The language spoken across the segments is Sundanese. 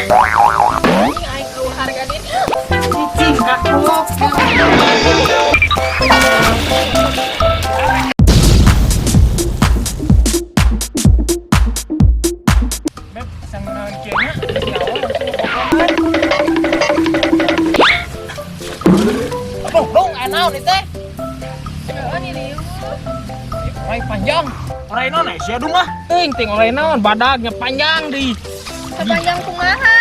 Ini aing eueuh harga diri. Cicing kakulok. Beb, sang naon kieu nya? Geus nyawa langsung bobogohan. Aduh, dong, aya naon ieu teh? Heeh, ni riuh. Orai panjang. Orai naon aya sia mah? Teuing ting orai naon badagnya panjang di. Kebayang kumaha?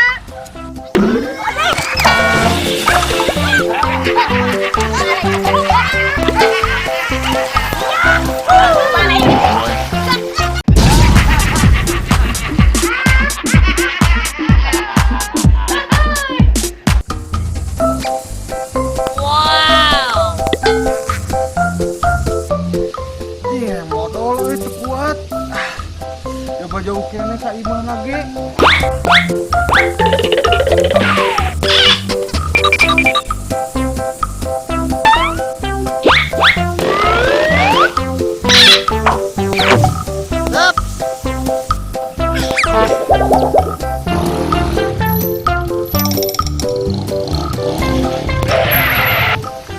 Iya, modal euy teu kuat. Ah, coba jauh kene ka imah lagi.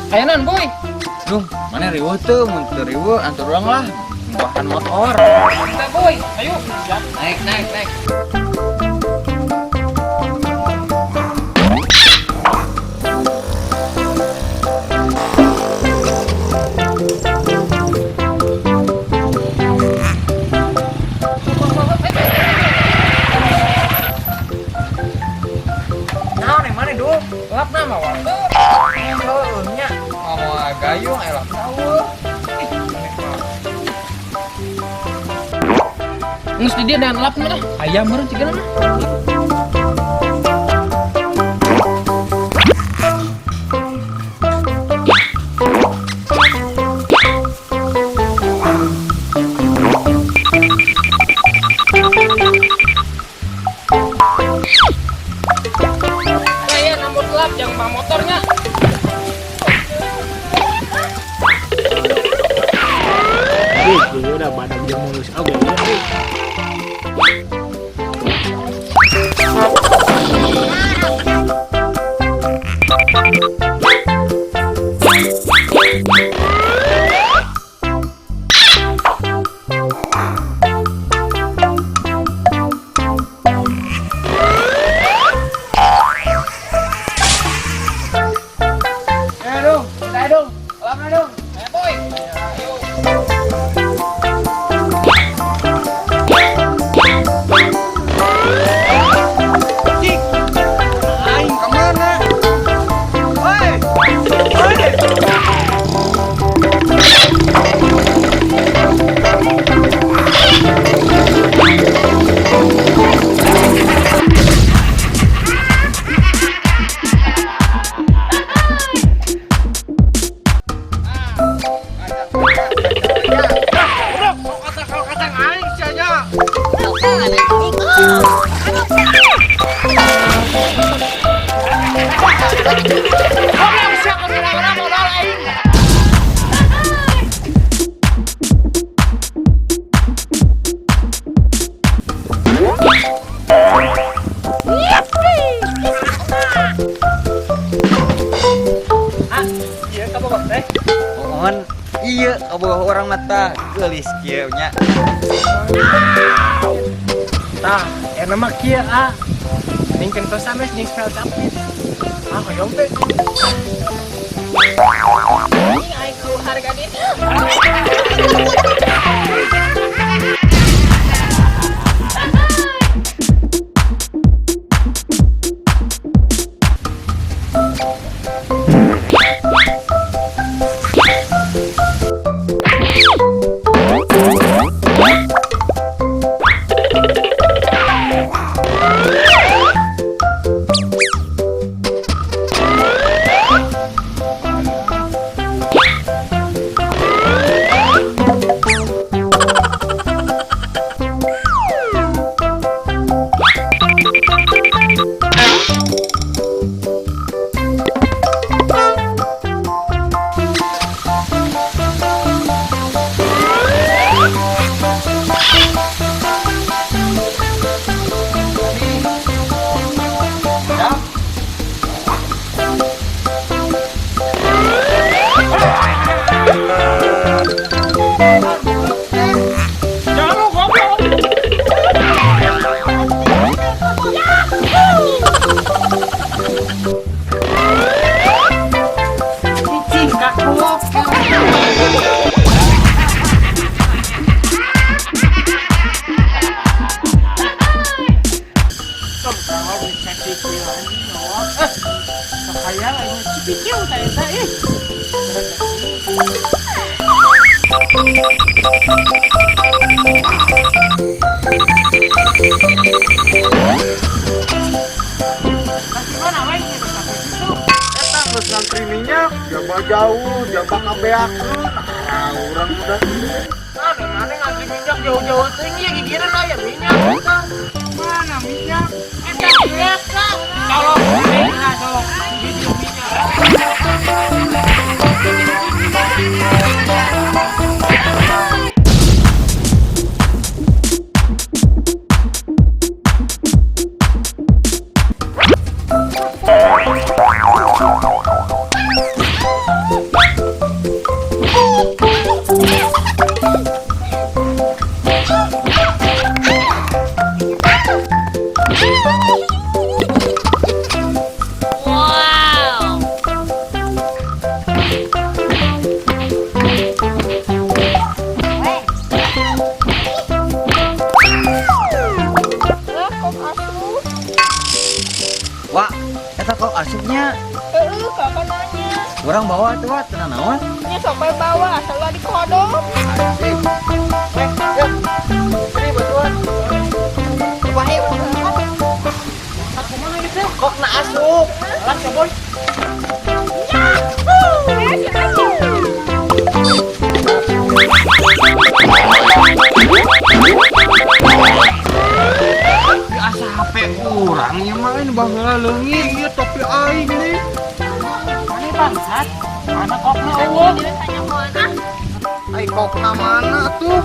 Aya naon, Boy? Duh, mana riweuh teu, mun teu riweuh antar urang lah. Bahan motor. Kita, Boy. Ayo. Siap. Naik, naik, naik. Naon yang mana, Duh? Lap nama waktu. Heueuh nya. Mawa gayung aya lap saweuh. Geus di dieu dan lap mah. Ayam meureun cigana mah. Saya nambut lap yang bawa motornya. Ih, udah badak jeung mulus oge ya. Eh, dong, kita dong. Lapna dong. Ayo, Boy. Ayo. Cik. Aing ka mana? Woi. Woi. Kata aing sia nya. Goblok sia kudu naon modal aing. Ah, ieu ka Bogor teh. Mohon iya kabogoh urang mata geulis kieu nya. Tah, enak mah kieu ah. Ning kentos sanes jeung spell capit. Ah, hoyong teh. Ini aing eueuh harga diri. Cipicil anjing ngawak. Eh, sakayang aing cipicil teh eta ih. Kasih mana wae geus sampai situ. Eta geus ngantri minyak, jaba jauh, jaba kabeakeun. Ah, urang udah. Ah, mana ngantri minyak jauh-jauh teuing ieu gigireun aya minyak. Mana minyak? Eta biasa. Colok, minyak, colok. Gigi minyak. Wow. Lah, kok asup? Wah, eta kok asupnya Heeh, kakak nanya. urang bawa tuh wah, tenang naon. Nya sok bae bawa asal ulah dikodok. Sip. Eh, ya. Ini bantuan. Wah, eh, Kumaha ieu teh? Kok na asup? Alah, coboy. Eh, si asup. Di asa HP urang ieu mah ini baheula leungit ieu topi aing nih. Mana bangsat? Mana kokna eueuh? Dia tanya mana? Ai kokna mana tuh?